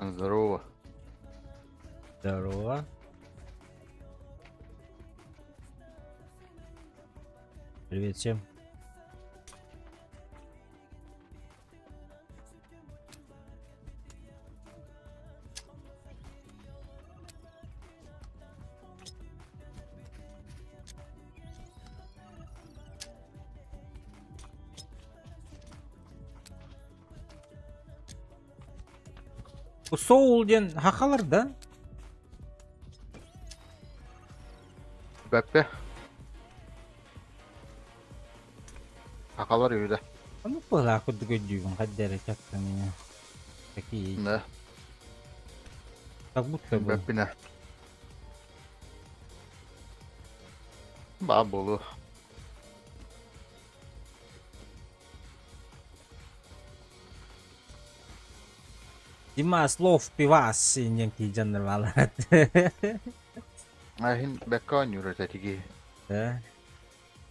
Здорово. Здорово. Привет всем. Соул диэн хахалар да? Бэппэ. Хахалар үһү да. Оннук быһылаах курдук өйдүүбүн хайда эрэ как-то меня такие Да. Как будто бы. Бэппинэ. Баа буолуо. Дима слов пивас диэн киһи дьоннор бааллар. Аһин бэккэ оонньуур этэ тиги. Да.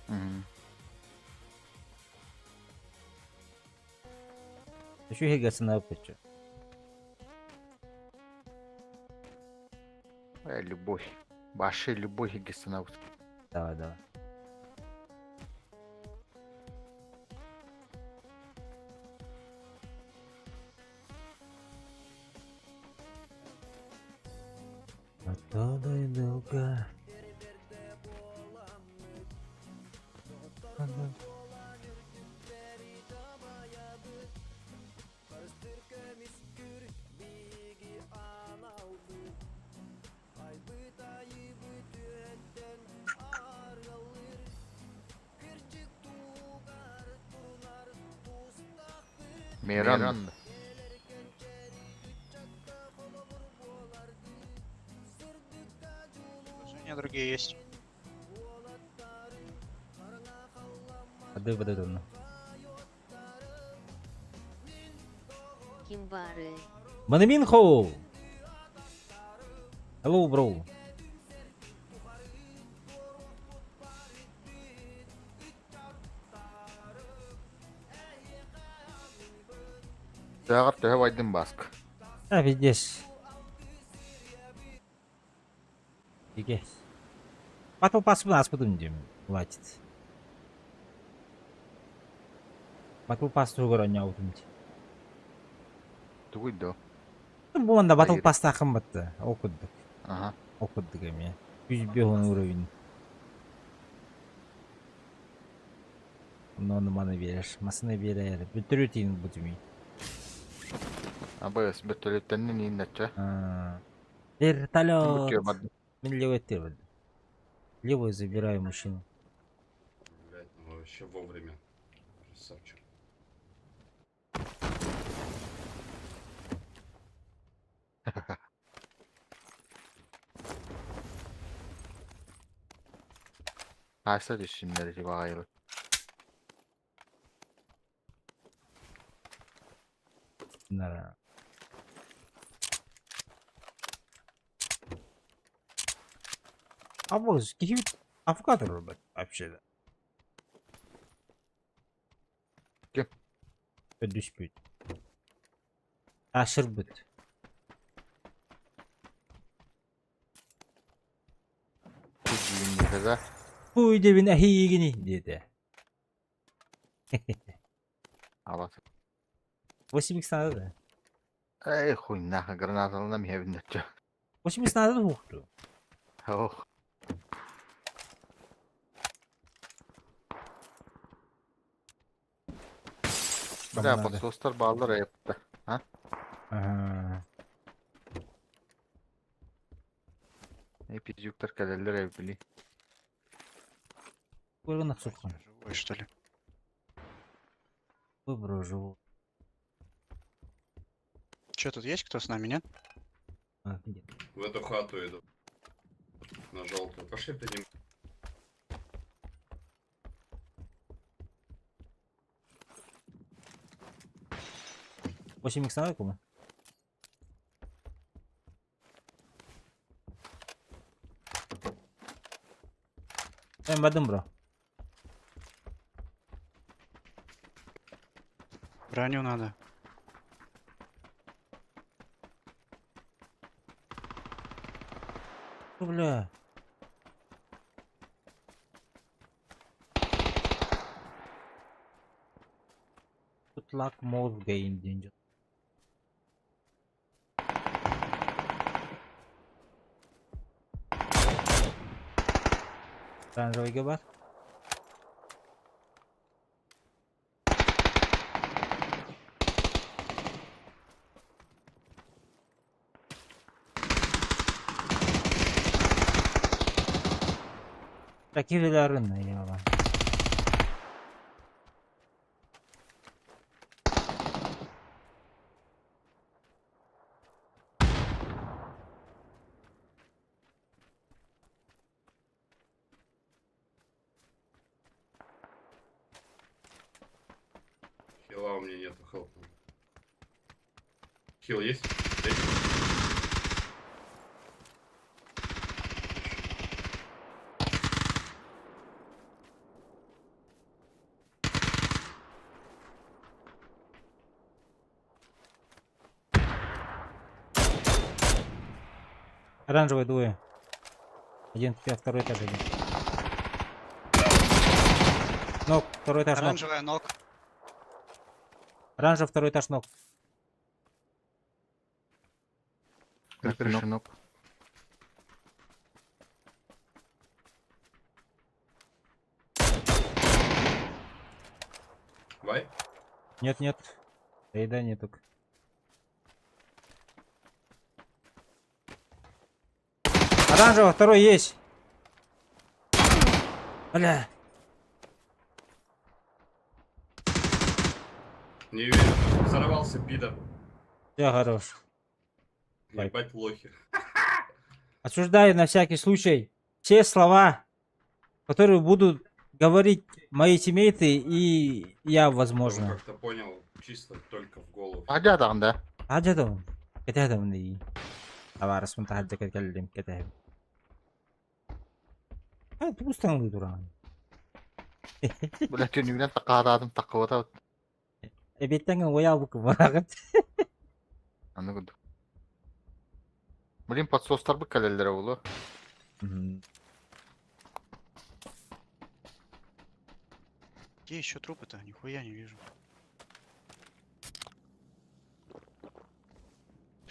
Мм. Үчүгэйгэ санаабыт Любовь. Ваша любовь санаабыт. Давай, давай. Ото дойдуга Миран. Предложения другие есть. Подой, подой, давно. Ким баарый? Манаминхо! Hello, bro. Тыаҕар төһө байдын баск? А, пиздец. Иге. Батл паспын аспытым деймін. Хватит. Battle Pass туһугар оонньообутум дии. Тугуй доо? Бу манна Battle Хайыр. Pass'тааххын батта. Ол курдук. Аха. Ол курдук эмиэ. 105 уровень. Онно ону маны биэрэр. Массыына биэрэр. Бүтүрү тиин бутуми. Абыс бөтөлүттэннин ииннэччэ. Вертолет. Мин левый өттүгэр бардым. Левую забираю машину. Блять, ну вообще вовремя. Красавчик. Хайса түсүннэр ити баҕайылы. Нара. Абыз киһи авокадо ылбат вообще Ким? Өдүспүт. Ашырбыт. Кудьииннэтэгэ. Хуй дебин эһиигини диэтэ. Алат. 8 надо да? Эй, хуйна, гранаталынан иһэбин нөччө. 8 надо да хукту. Ох. Бля, Надо. подсостар бааллар айыпта. Ага. Эпизюктар кэлэллэр эбили. Көргөн охсуккун. Живой, что ли? Выбрал живу. Че, тут есть кто с нами, нет? А, где? В эту хату иду. На желтую. Пошли поднимем. 8 икс надо кому? Эм, бардым бро. Броню надо. О, Бля. Good luck more game danger. Оранжевый бар. Rakiplerin eyvallah. Хила у меня нету, хелп. Хил есть? Есть? Оранжевый двое. Один, второй этаж один. Нок, второй этаж нок. Оранжевая ног. Оранжевый второй этаж нок. На крыше ног. Вай? Нет, нет. Да не только. Оранжевый второй есть. Бля. Не верю. Взорвался, пидор. Я хорош. Лайк. Ебать лохи. Осуждаю на всякий случай все слова, которые будут говорить мои тиммейты и я, Он возможно. как-то понял, чисто только в голову. Хадя да. Хадья Кэтэһэм дии. Табаарыспын таһырдьа кэллим кэтэһэм. А, тугустан туран. Бля, түнүгүнэн такаатаатым таккыбата. Эбиэттэн уйаабык барагыт. Аны курдук. Блин, подсостар бы кэлэллэрэ буолуо. Где еще трупы-то? Нихуя не вижу.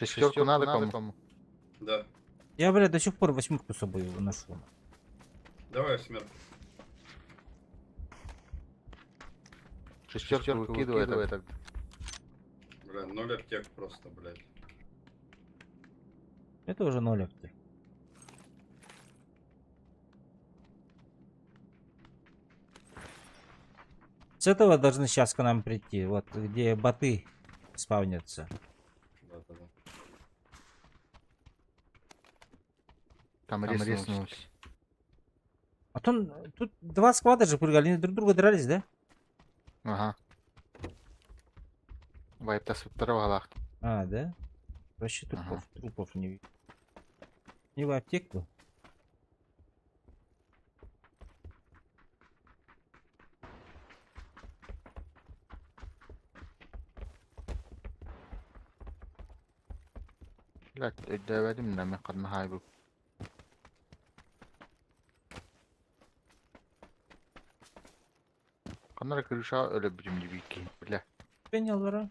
Шестерку надо кому? Да. Я, бля, до сих пор восьмерку с собой ношу. Давай восьмерку. Шестерку выкидывай так. Бля, ноль аптек просто, блядь. Это уже ноль аптек. С этого должны сейчас к нам прийти, вот где боты спавнятся. Да-да-да. Там резнулся. А то тут два склада же прыгали, они друг друга дрались, да? Ага. Вайптас второго. А, да? Вообще трупов, Ага. трупов не видно. Не в аптеку. Блядь, өйдөөбөтүм да мен ханна хаайбып. Ханнара крыша өлөбүтүм дибикки. Бля. Пенялара.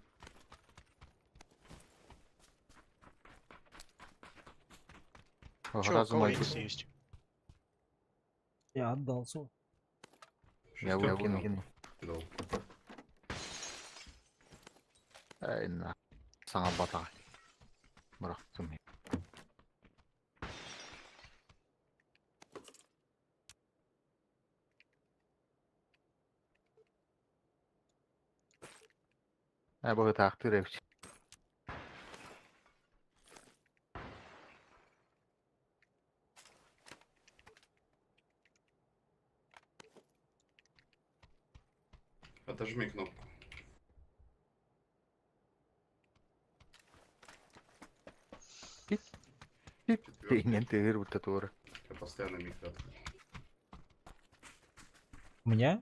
Че, у Разум кого айбыт. икс есть? Я отдал сол. Я Шестерку выкинул. дал. Эй, на. Саҥа батаҕай. Бырахтым. Э, бу таахтыыр эбит. Отожми кнопку. Пип. Четвертый. Тиҥэн тыгыр бутта туора. Я постоянно микро открыт. У меня?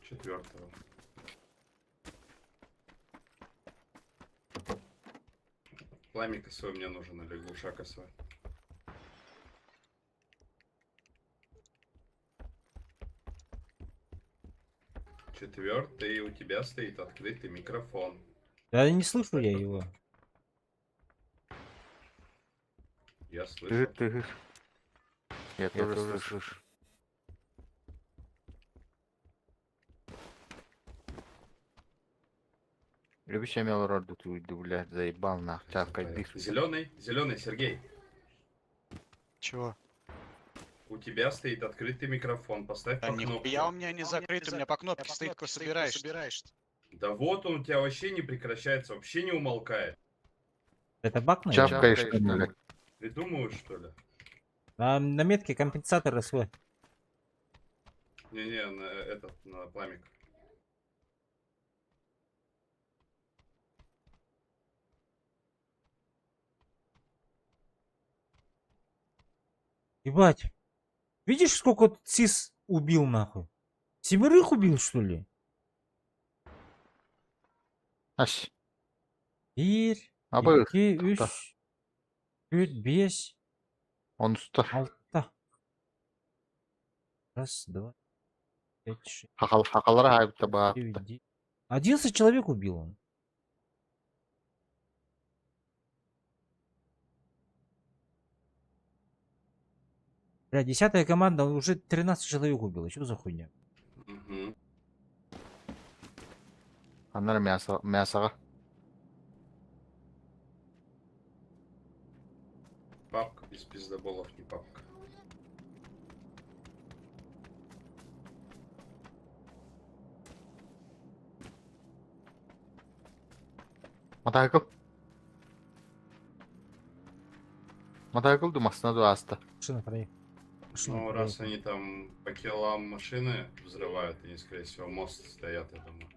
Четвертого. Пламя косой мне нужен или глуша косой. Четвертый, у тебя стоит открытый микрофон. Да не слышу я его. Я Тыгыр слышу. тыгыр. Я тоже слышу. Любишь, я имел роду, ты, блядь, заебал нах, чавкай дых. Зеленый, зеленый, Сергей. Чего? У тебя стоит открытый микрофон. Поставь Да по кнопке. нихуя у меня не закрыт, у меня по кнопке стоит, куда собираешься. Да вот он у тебя вообще не прекращается, вообще не умолкает. Это баг, наверное? Чавкаешь, что ли, блядь? Придумывают, что ли? На метке компенсатора свой. Не-не, на этот, на пламик. Ебать. Видишь, сколько тут СИС убил нахуй? Семерых убил, что ли? Аш. Бір, Абы, екі, тоқта. үш, төрт, бес, Он уста. алты. Раз, два, пять, шесть, Хақал, хақалар хайбытта девять, баатта. десять. 11 человек убил он. Бля, 10-я команда уже 13 человек убила. Что за хуйня? Угу. Аннар мясо, мясоға. Папка без пиздоболов не папка. Мотоцикл. Мотоцикл думасына дуаста. Машина проехала. Машина Ну, раз проехала. они там по килам машины взрывают, они, скорее всего, мост стоят, я думаю.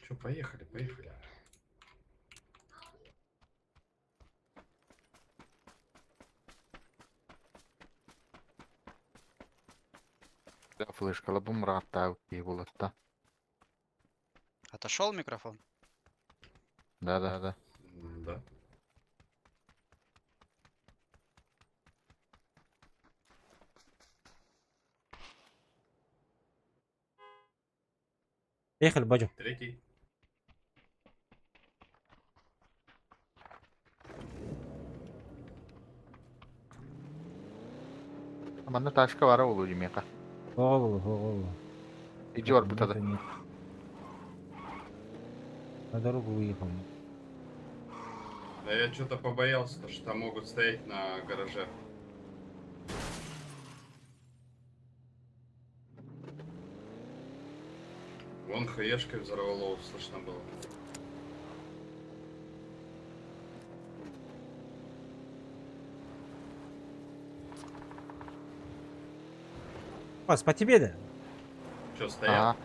Че, поехали, поехали. Флешкала бумратта булатта. Отошел микрофон? Да, да, да. Да. Поехали, Бадю. Третий. Манна тачка баара буолуо дии миэхэ. Оҕо буолуо, оҕо буолуо. Иди барбыта да. Нет, нет. На дорогу выехал. Да я что-то побоялся, то, что там могут стоять на гараже. Вон хаешкой взорвало, слышно было. Пас, по тебе, да? Что, стоят? Ага.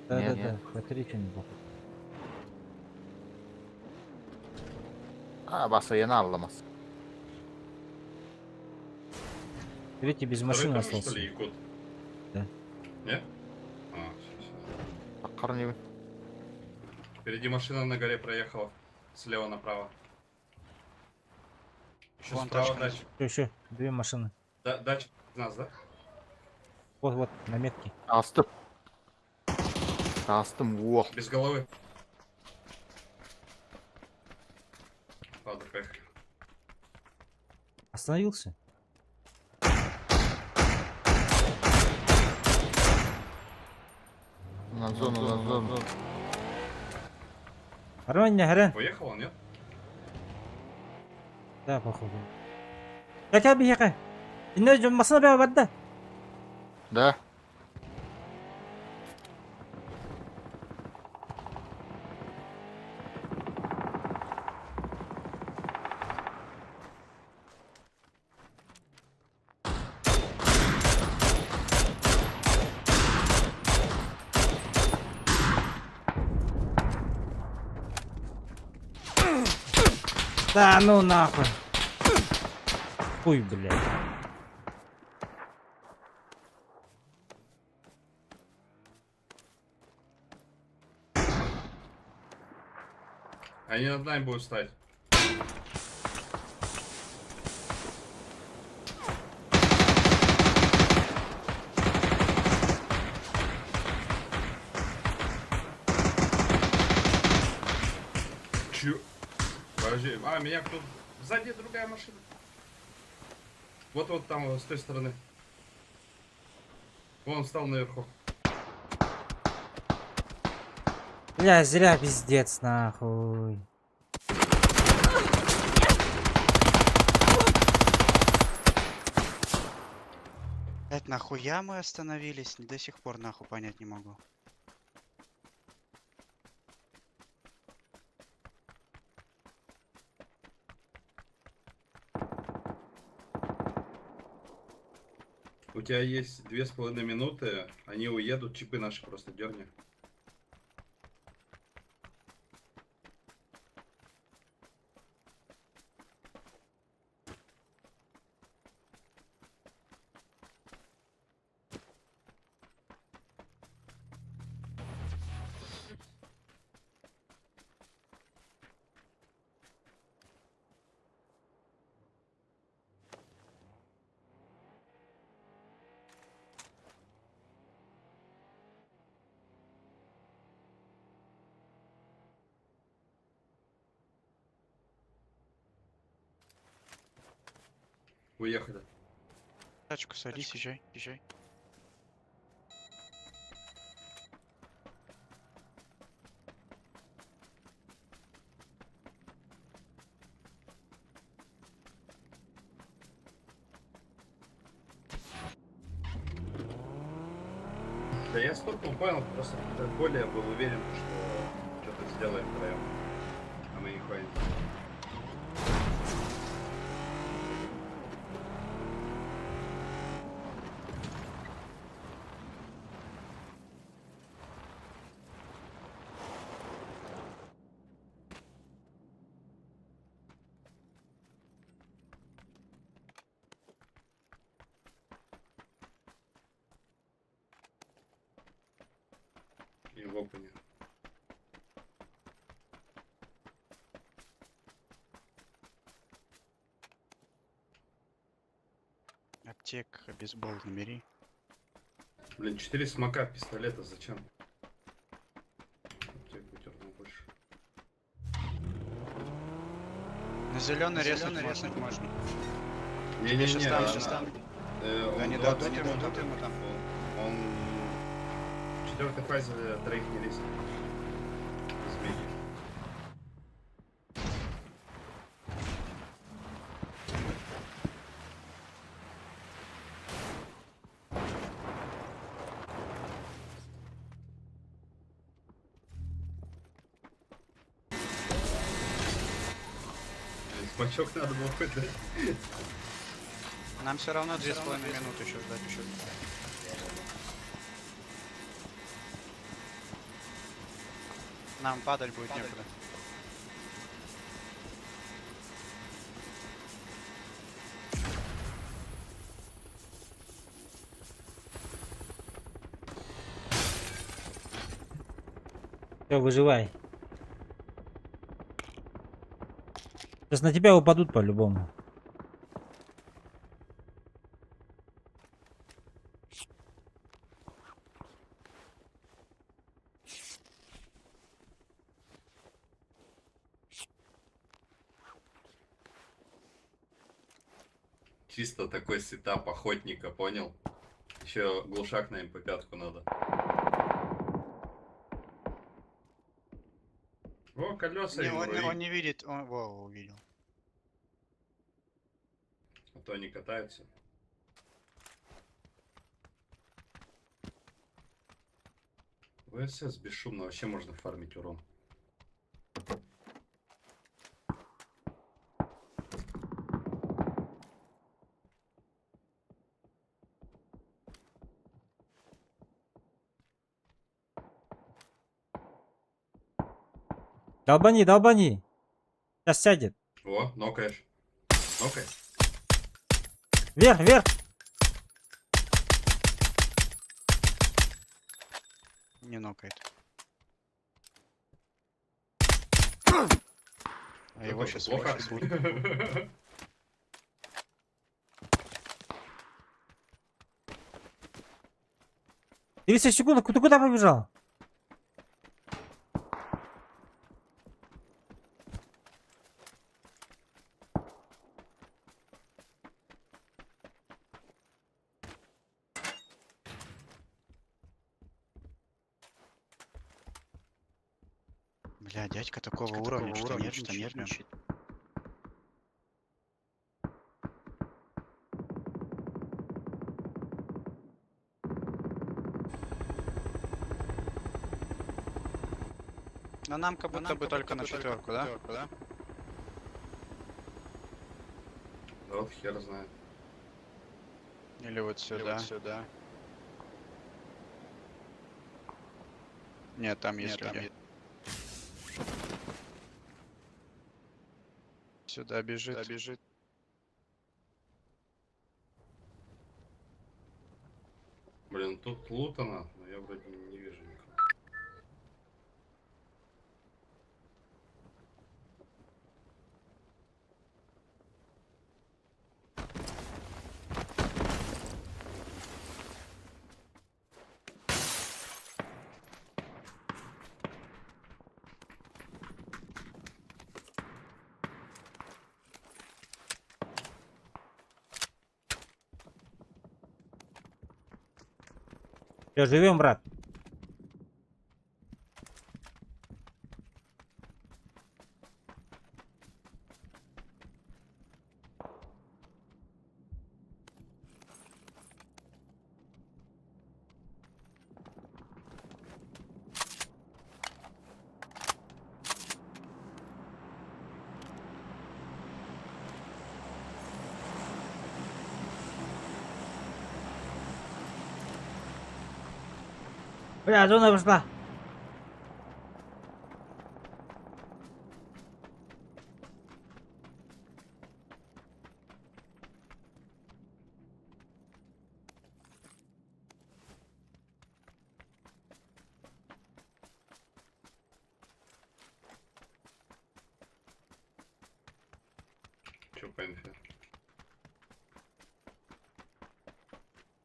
Да, Нет, да, нет. да. По третьему походу. А, басайын алламас. Третий без Второй машины тоже, остался. что ли, якут? Да. Не? А, всё, всё. Аккарнибин. Впереди машина на горе проехала. Слева направо. Еще Вон справа тачка. дача. Еще, еще. Две машины. Да, дача нас, да? Вот, вот, на метке. Астым. Астым, уох. Без головы. Ладно, поехали. Остановился? На зону, на зону. Нормально, Гарен? Уехал он, нет? Да, походу. Хотя бы ехай. Инна машина бя барда. Да. Да ну нахуй. Хуй, блядь. Они над нами будут стать. Чё? Подожди, а, меня кто Сзади другая машина. Вот-вот там, вот, с той стороны. Вон он встал наверху. Бля, зря пиздец, нахуй. Блять, нахуя мы остановились? До сих пор нахуй понять не могу. У тебя есть 2,5 минуты, они уедут, чипы наши просто дерни. Уехали. Тачку садись, езжай, езжай. Да я стопнул, понял, просто более был уверен, что что-то сделаем втроем. А мы нихуя не сделали. И в опене. Аптек, бейсбол набери. Блин, 4 смока пистолета зачем? На зеленый резнуть можно. можно. Не-не-не, щас там, она- щас там. он Да не 20 дадут ему минут там. ему там. Он в четвертой фазе троих не лезет. Змеи. Блин, Смачок надо было хоть дать. Нам все равно 2,5 минуты еще ждать еще. Нам падать будет некуда. Все, выживай. Сейчас на тебя упадут по-любому. Чисто такой сетап охотника, понял? Еще глушак на МП5 надо. О, колеса Не, ему, он, и- он не видит, он, во, увидел. А то они катаются. ВСС бесшумно, вообще можно фармить урон. Долбани, долбани. Сейчас сядет. О, нокаешь. Нокай. Вверх, вверх. Не нокает. А его Это сейчас плохо. 30 секунд, ты куда побежал? Бля, дядька такого уровня, что нервничает, нервничает. Но нам как будто бы только на четверку, да? Да вот хер знает. Или вот сюда. сюда. Нет, там есть люди. Сюда бежит. бежит. Блин, тут лутано, но я вроде не вижу никого. Все, живем, брат. Бля, зона пошла. Че по инфе?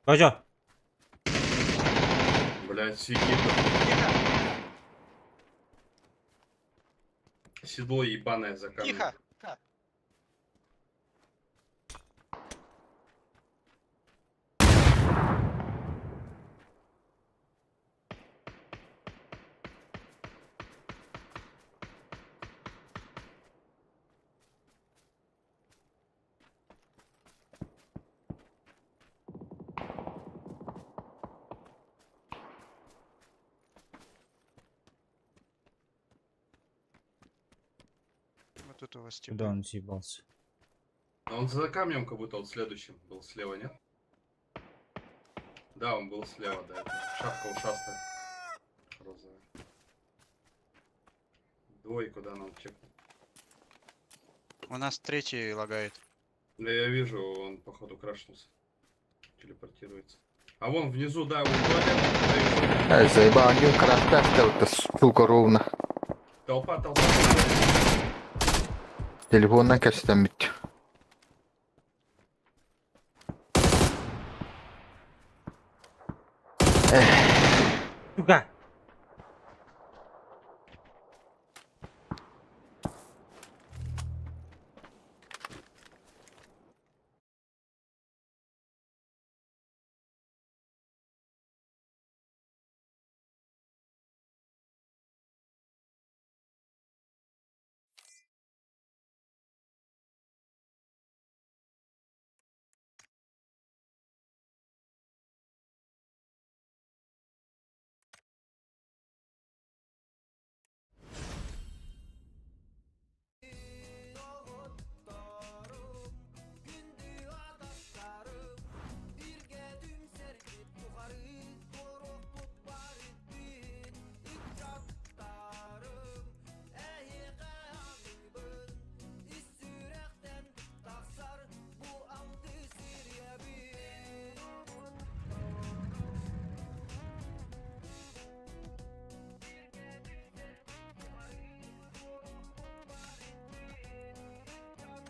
Пойдем. Блять, сиги. Седло ебаное за камнем. Тихо! Тут у вас типа. Куда он съебался? А он за камнем как будто вот следующим был слева, нет? Да, он был слева, да. это Шапка ушастая. Розовая. Двойку, да, нам чекнуть. У нас третий лагает. Да я вижу, он походу крашнулся. Телепортируется. А вон внизу, да, у туалета. Ай, заебал, один краш сука, ровно. Толпа, толпа. Телефонна кэпсэтэн бүттэ. Сука!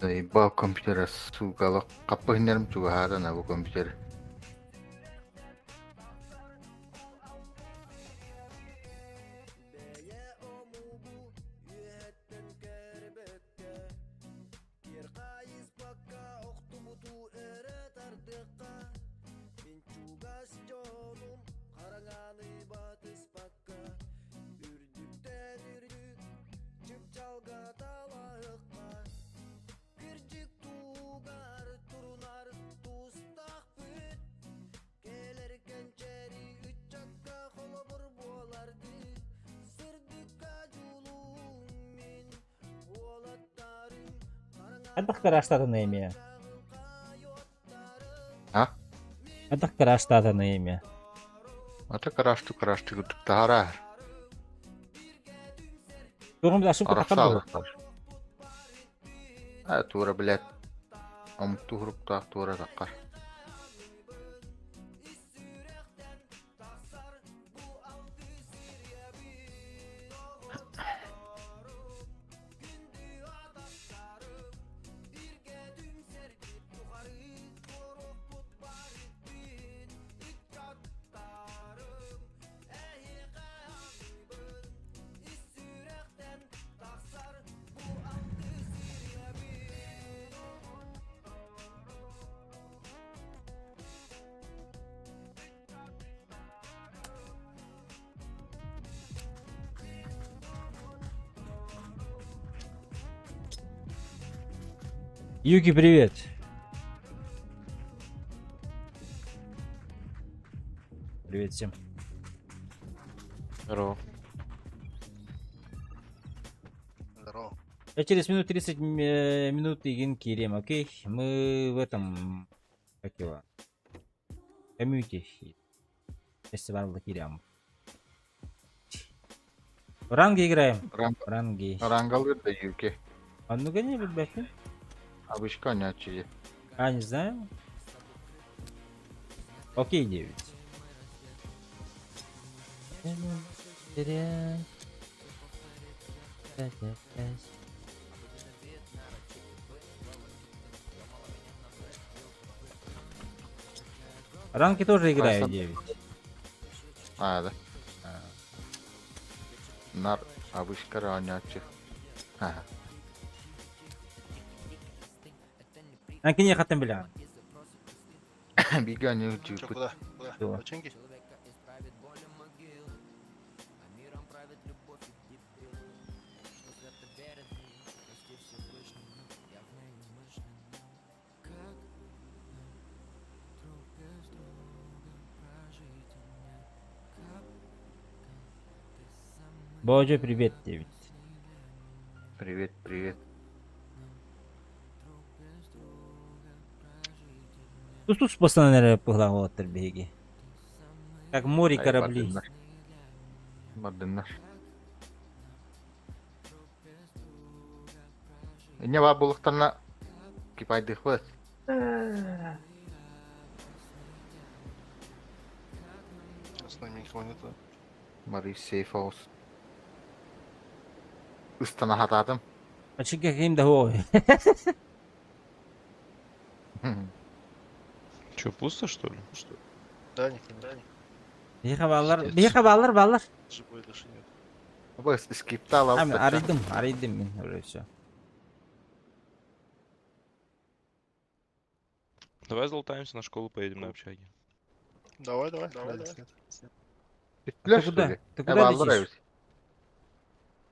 Заебал компьютер, сука, хаппыһыннарым чугаһаатан бу компьютер. Хайдах краштатан имя? А? Хайдах краштатан имя? Ата карашту карашту кутук таһара. Тугум ошибка Арахсал. тахар А тура, блядь. Омук туһуруктаах тура таккар. Юки, привет. Привет всем. Здорово. Здорово. Я через минут 30 минут игин киирим, окей? Мы в этом... Как его? Комьюнити. Фестиваль киирим. В ранги играем. Ранг В ранги. рангалыр да юки. А ну гони, ребятки. Обычка нячи. А, не знаю. Окей, 9. Ранки тоже играю Красава. 9. А, да. Нар обычка ранячи. Ага. Ранки не хотим, бля. Бигани Че, чупут. куда? Куда? Чего? Починки? Боже, привет, 9. Привет, привет. Тус-тус бастанан эрэ быһылаах уолаттар биһиги. Как море Ай, корабли. бардыннар. Бардыннар. Инньэ баар буолуохтарына кипайдыахпыт. С нами никого нету. Мари сейф хаус. Ыстана хатаатым. Ачыга ким да ой. Че, пусто, что ли? Что? Да, никто, да, никто. Биһиэхэ бааллар, Пиздец. биһиэхэ бааллар, бааллар. Живой души нет. Бу скрипта Ам, алабыт. арыйдым, арыйдым мин уже все. Давай залутаемся, на школу поедем на общаге. Давай, давай, давай, давай. Бүттүлэр Ты что куда? ли? Ты Э, куда бааллар летишь? эбит.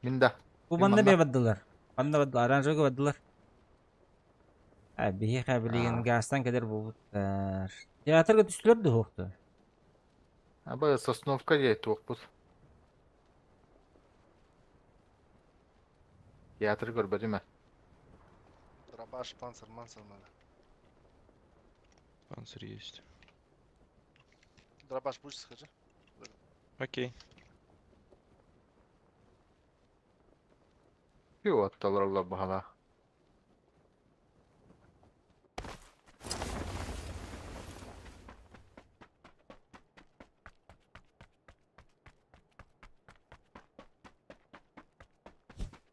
Мин да. Бу Мин манна манна. бе бардылар. Манна бардылар, оранжевыйга бардылар. А, биһиэхэ билигин Аа. гаастан кэлэр буолбуттар. Театрга түстүлэр да суохту. Аба Сосновка диye туохпут. Театр көрбөтүм ээ. Дробаш, панцир, манцир надо. Панцирь есть. Дробаш будешь, скажи? Окей. Юу оттолороллор баһала.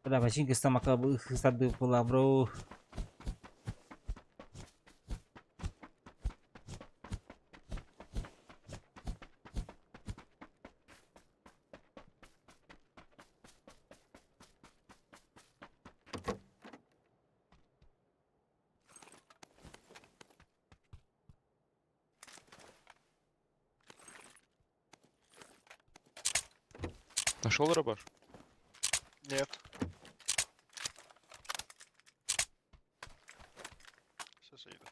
Бля, бачинка стамака сады была, бро. Нашел дробаш? Нет. Сейчас я иду.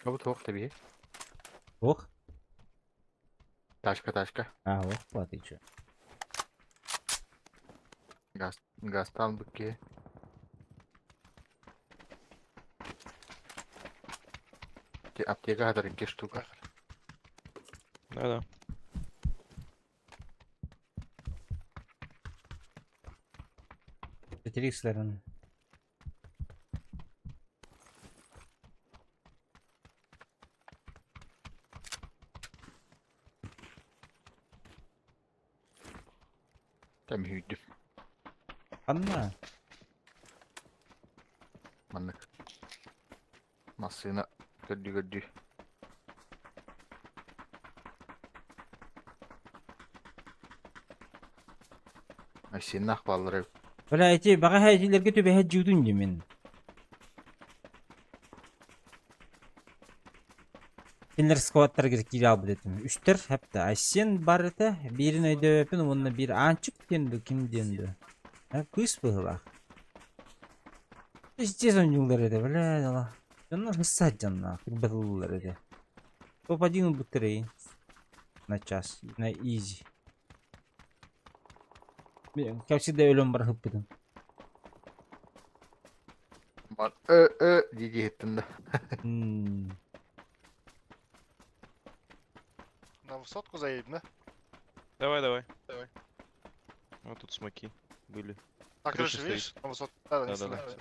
Бу туох тэбиһи. Ох. Ташка ташка. А, ох, вот ты чё. Газ газтан быкки. Аптека хатар икки штука. Да-да. Петрикслерин. Там hүйдүм. Анна. Маннык. Массыына көрдүү көрдүү. Айсеннах бааллар эбит. Бля, эти баҕа этилерге түбэһэ дьуутун димин. Кинилэр сквадтарыгар киирэ албыт этим. Үстэр хэптэ. Айсен бар этэ. Биирин өйдөөбөппүн уонна биир Аанчык диэн дуу, ким диэн дуу. Э, кыыс быһыылаах. Пиздец оонньууллар этэ, бля, дала. Дьоннор һысса дьонноох, кырбатыллар этэ. Топ-1 ылбыттар На час, на изи. Как всегда өлөн бар ыппытым. Бар э э дии дии иһиттим да. М, На высотку заедем, да? Давай, давай. Давай. Вот тут смоки были. На Крыша крыше, стоит. видишь? На высотку. Да, да, не Да-да-да. стреляй.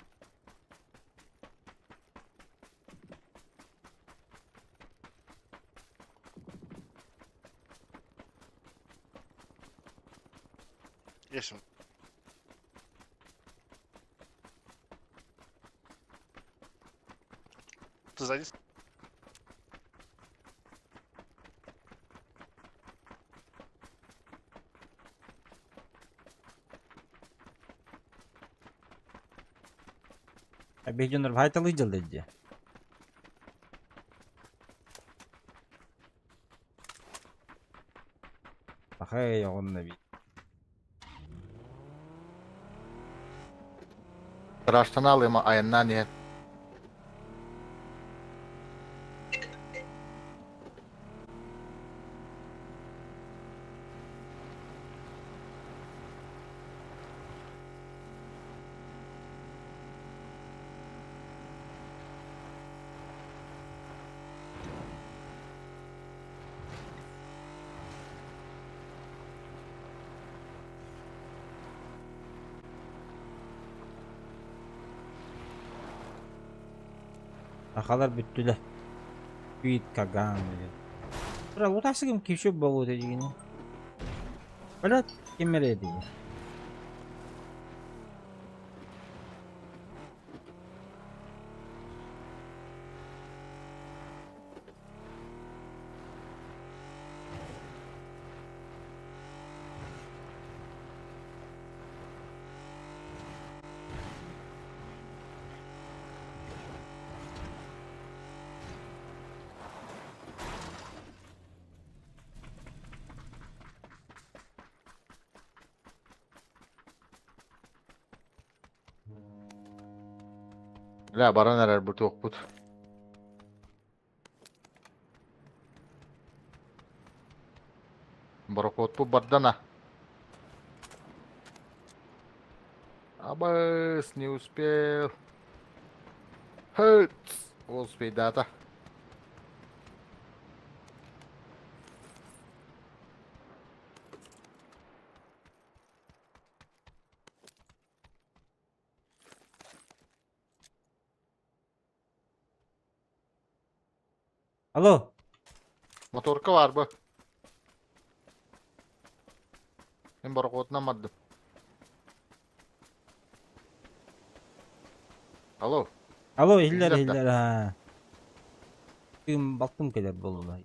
Есть он. Ты сзади? Биһи дьоннор баайталыы дьаллар дии. Пахай оҕонно эбит. Ыраштана алыма айаннаан иһэн. Сахалар бүттүлэр. Квит Каган диэн. Бра, утасыгым кишү болу дегени. Блядь, ким эрэ дии. Бля, баран эрэр бу туохпут. Борокуотпут бардана. Абыс, не успел. Хыц! Успейдата. Алло. Моторка бар бу. Мин борокуотунан бардым. Алло. Алло, иһиллэр, Иһиллэр да? иһиллэр, аа. Тыым балтым кэлэр буолла.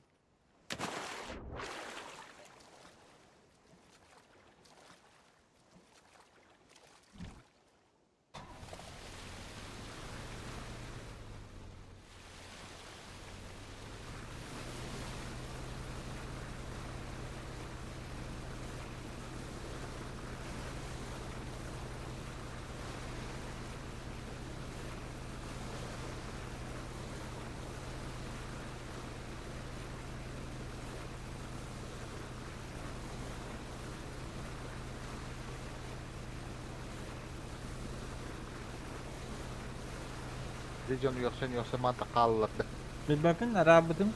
Дьэ дьон үөхсэн-үөхсэн маанта хааллар да. Билбэппин, араабытым.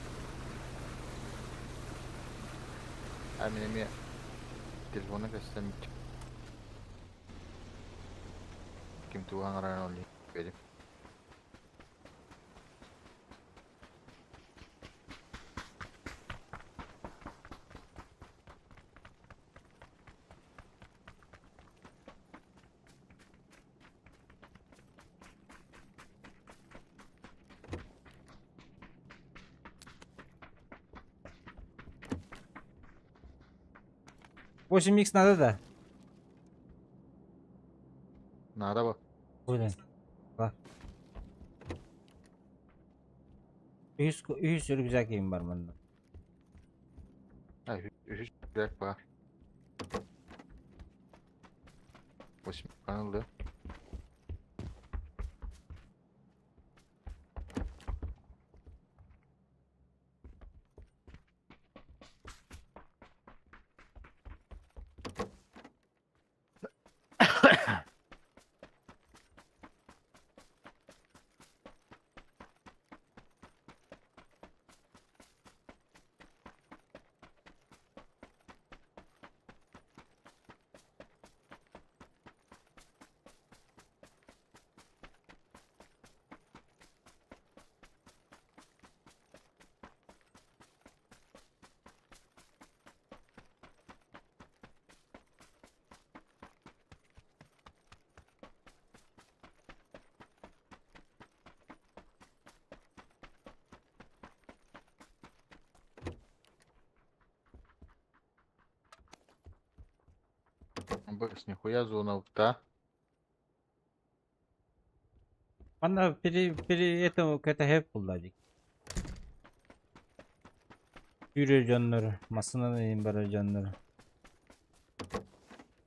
А мин эмиэ телефона көстөн ким тугу аҥарарын ол иһин 8 х надо да? Наада бу. Блин. Бар. Үһүс, үһүс рюкзак им бар манна. Үһүс рюкзак баар. 8 ылды. Б, нихуя зона да? Манна пере, пере этому КТГ булладик. Сүүрэр дьоннор, массыынан иһин барар дьоннор.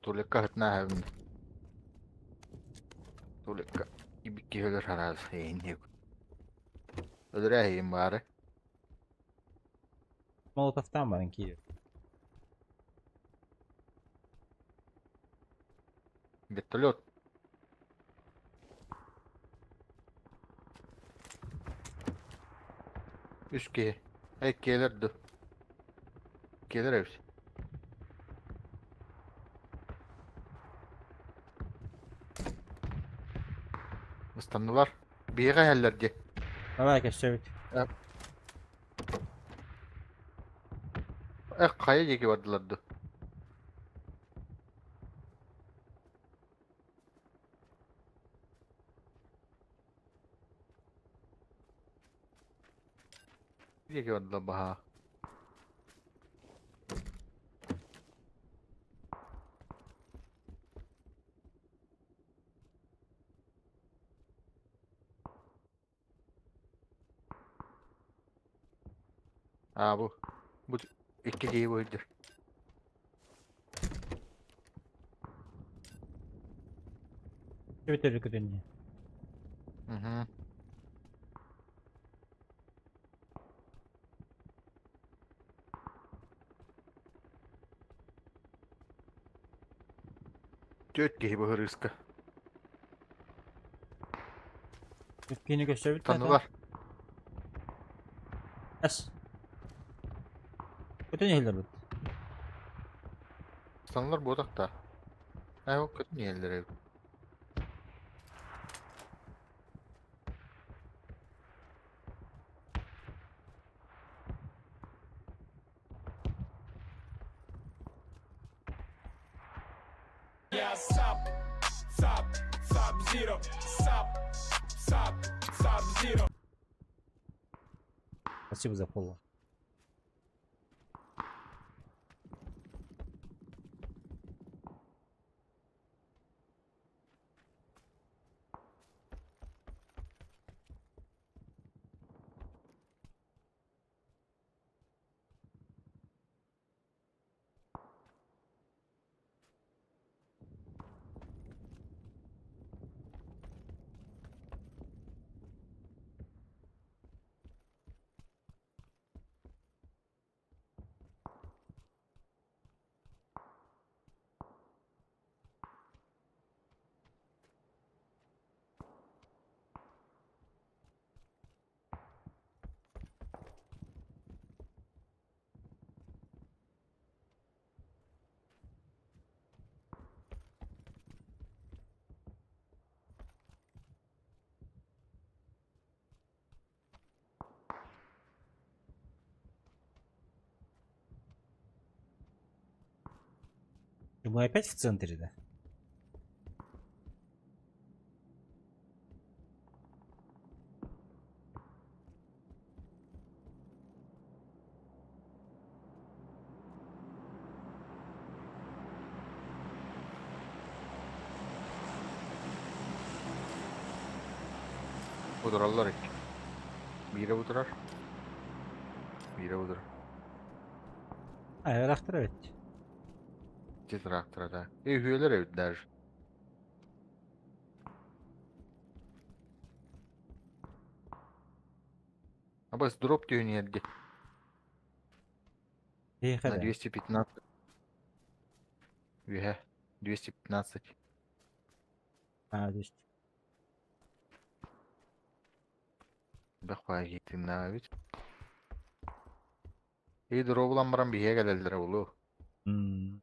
Тулекка хытна Тулекка ибикки өлөр хараас эйин Өлөр эйин баары. Молотовтан баран киирэр. Вертолет. Үс киһи. Эй, киэлэр ду. Киэлэр эбит. Ыстаннылар. Биһиэхэ иһэллэр дии. Давай көрсөбүт. Эх, хайа диэки бардылар дуу? Диэки бардылар баһаа. Аа бу бу икки киһи бу сылдьар. Эбэтэр көтөннө. Мгм. Түөрт киһи бу ырыыска. Кини көрсөбүт Танылар. Эс. Көтөн иһэллэр бит. Танылар буотахта. Ээ ол көтөн иһэллэр эбит. Спасибо за фоллоу. Мы опять в центре, да? Утураллар икки. Биирэ утурар. Биирэ утурар. А, ыраахтар эбит. Ити трактора да. Э, үһүөлэр эбит даже. Абас дроп түһүн иһэрди. Тиэхэ На да. 215. Үһэ. 215. А, то есть. Бэх баайы тыыннаабыт. И дробулан баран биһиэ кэлэллэрэ буолуо. М.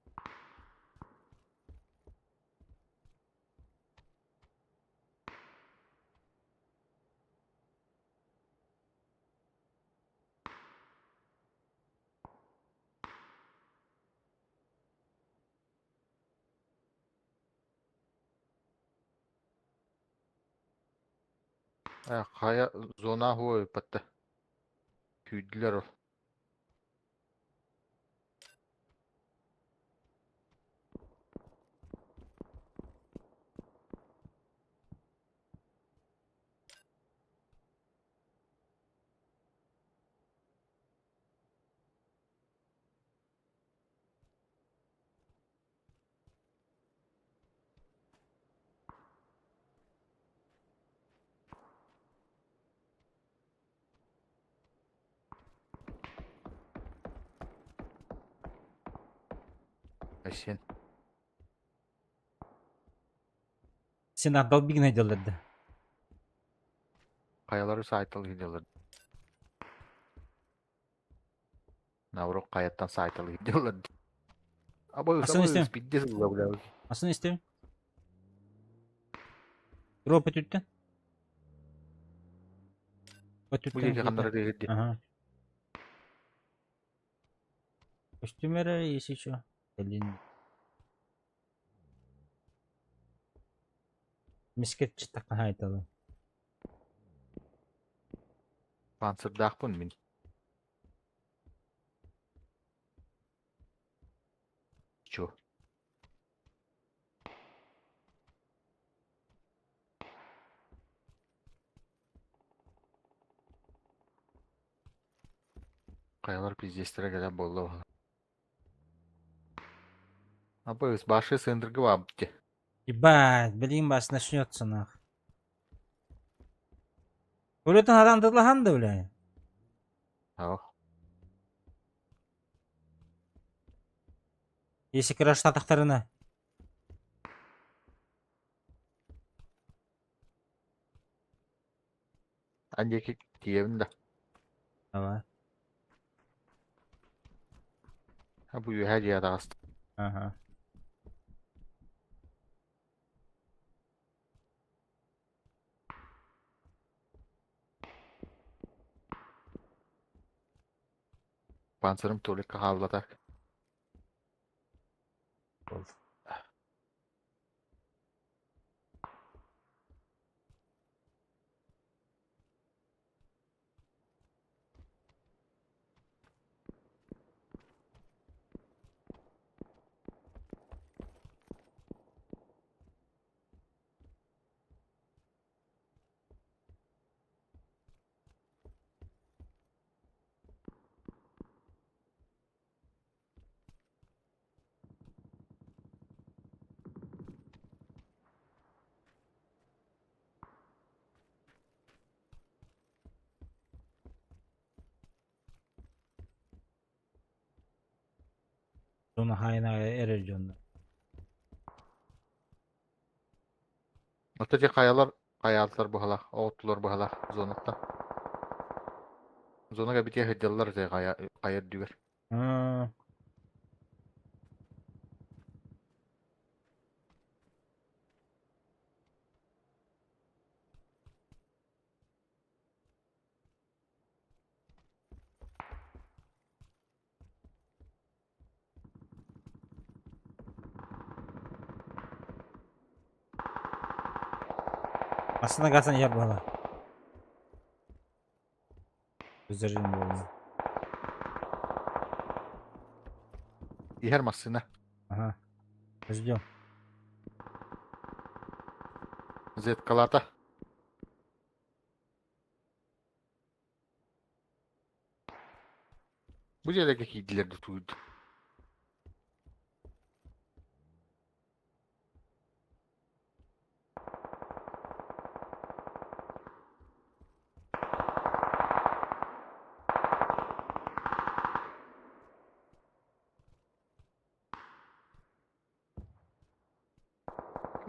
Э, хайа зона хуой ыппатта. Күүрдүлэр ол. Айсен. Сен долбигна делать, да. Хайалары сайтал gidiyorlar. Наоборот, хайаттан сайтал gidiyorlar. Абы Асан истем. спидде сылла бля. Асын истем. Дроп өтүттен. Бу Өттүттэн диэки киирдэ. ханнара тыаһыыр дии. Ага. Костюмеры есть еще. Блин. Мискетчи такахайталы. Панцирдаахпын мин. Чё? Хайалар пиздецтэрэ кэлэн буолла баҕа. Абыс, баши сындыргы баабыт Ебать, блин, бас начнется нах. Өлөтөн адам тылахан да, бля. Ау. Если краштатахтарына. Ан диэки тиийэбин да. Давай. А бу үөһээ дьиэ таҕыста. Ага. Панцирым туалекка хааллата. Зона хайна эрэр дьонно. Оттон ити хайалар хайаалтар быһалаах, оҕуттулар быһалаах зонаттан. Зонага битиэ сылдьаллар этэ хайа хайа үрдүгэр. Аа. Массыына гасан иһэр буолла. Өздөрүн буолла. Иһэр массыына. Ага. Ждем. Зеткалата. Бу дьиэлэргэ киирдилэр да тууйду.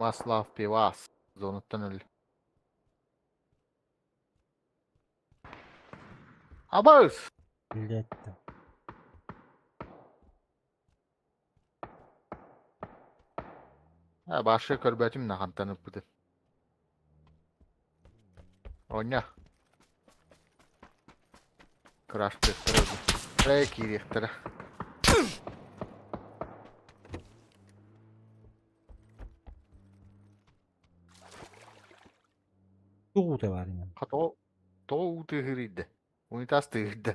Маслав пивас зонаттан өллө. Абаас! Блять там. А, башы көрбөтүм на хантан ыппытын. Оня. Краш тестер Рэй киириэхтэрэ. Тугу бар именно. Тоҕо тоҕо уу тыаһыырыйда? Унитаз тыаһыырда.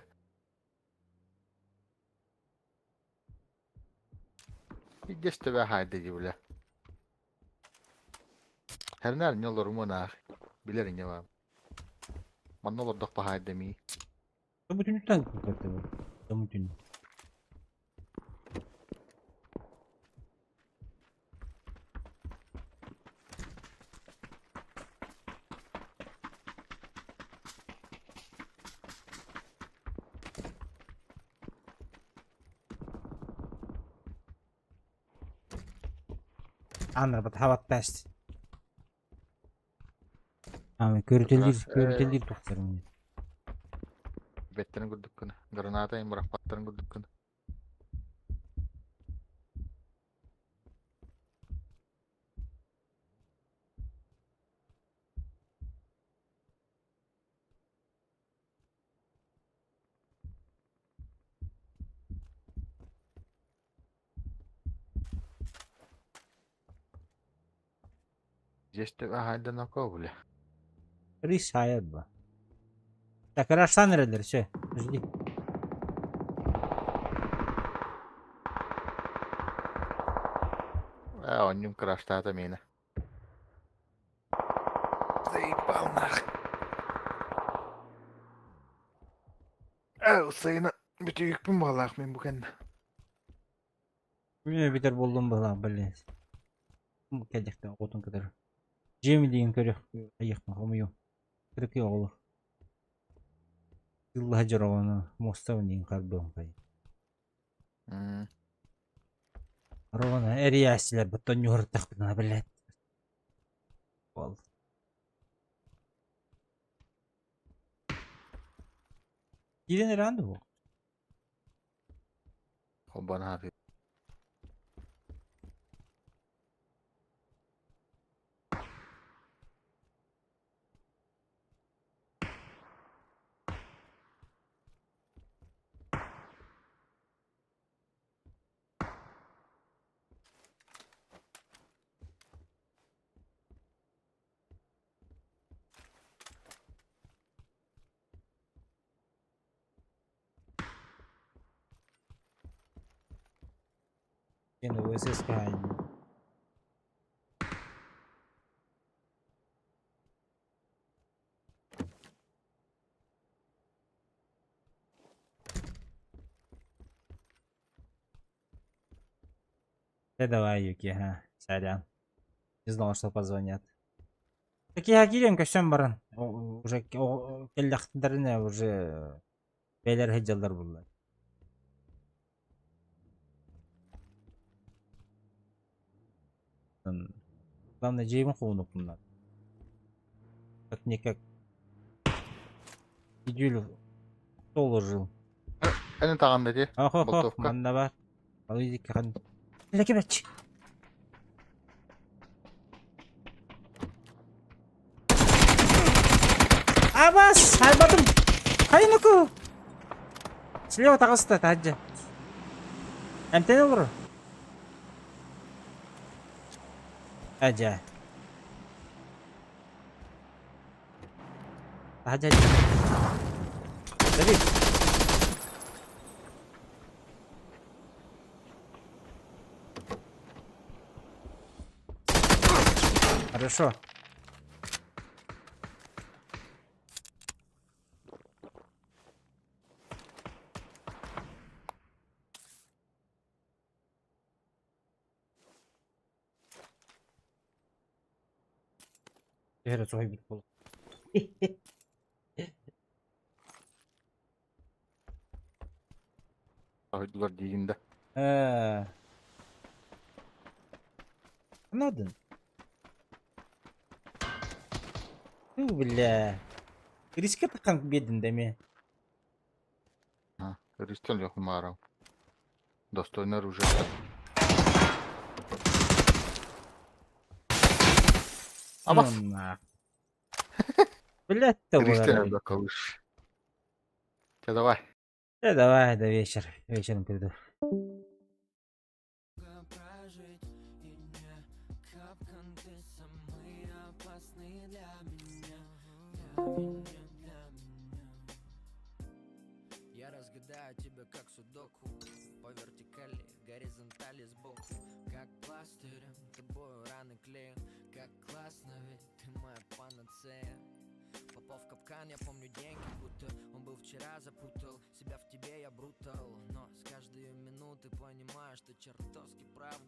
Пиздец тебя хайда дии бля. Хэрнээр не олорумун аах. Билэр иньэ баар. Манна олордохпо хаайда мии. Бүтүнүттэн көрдө бу. Бүтүн. Анна бат best. Ами көрүтэллир көрүтэллир тухтарым. Бэттэрин курдук гына. Граната им бырахпаттарын курдук гына. Здесь ты ага одиноко, бля. Рис хайа Так, Рашан эрэллэр, все, жди. А, он ним краштата мина. Заебал нах. Э, сына, бүтүйүкпүн буолаах мин бу кэннэ. Мин бүтэр буоллум быһылаах, блин. Кэллэхтэн оҕотун кытары. Дьиэм диэн көрүөх айыахпын хомуйуом. Кыракый оҕолор. Сыллаһа дьороҕону муостабын диэн харбыам хайа. Ровно эрийээччилэр баттан ньуһуртахпытына, блядь. Бол. Киирэн эрээн дуо? Холбоно ааты. Кино ВСС Да давай, Юки, ага, сорян. Не знал, что позвонят. Так я киирэн көсөн баран. Уже кэллэхтэринэ уже бэйэлэр сылдьаллар буолла. Главное, дьиэбин хомунукпуннар. Как-никак неделю стол жил. Эн таҕанна дии. Ох, ох, ох, Болтовка. манна бар. Ал иди. Лекебеч. Абас, хайбатым. Хайныку. Слева таҕыста, таһырдьа. Эмтэн олорор. Ажа. Таһырдьа. Давид. Хорошо. Түһэрэ суһайбыт буолуо. Ойдулар диигин да. Э. Надо. Ну, бля. Риска такан беден даме. Ристен yok маарам. Достойное оружие. Абас. Ну, на. Блядь, то Ристен да калыш. Те давай. Да давай, до вечера. Вечером приду. Прожить и не капкан, ты самый опасный для меня, для меня, для меня. Я разгадаю тебя как судоку. По вертикали, горизонтали сбоку. Как пластырем тобою раны клею. Как классно, ведь ты моя панацея. Попал в капкан, я помню день, как будто он был вчера. Запутал себя в тебе, я брутал. Но с каждой минуты понимаю, что чертовски прав.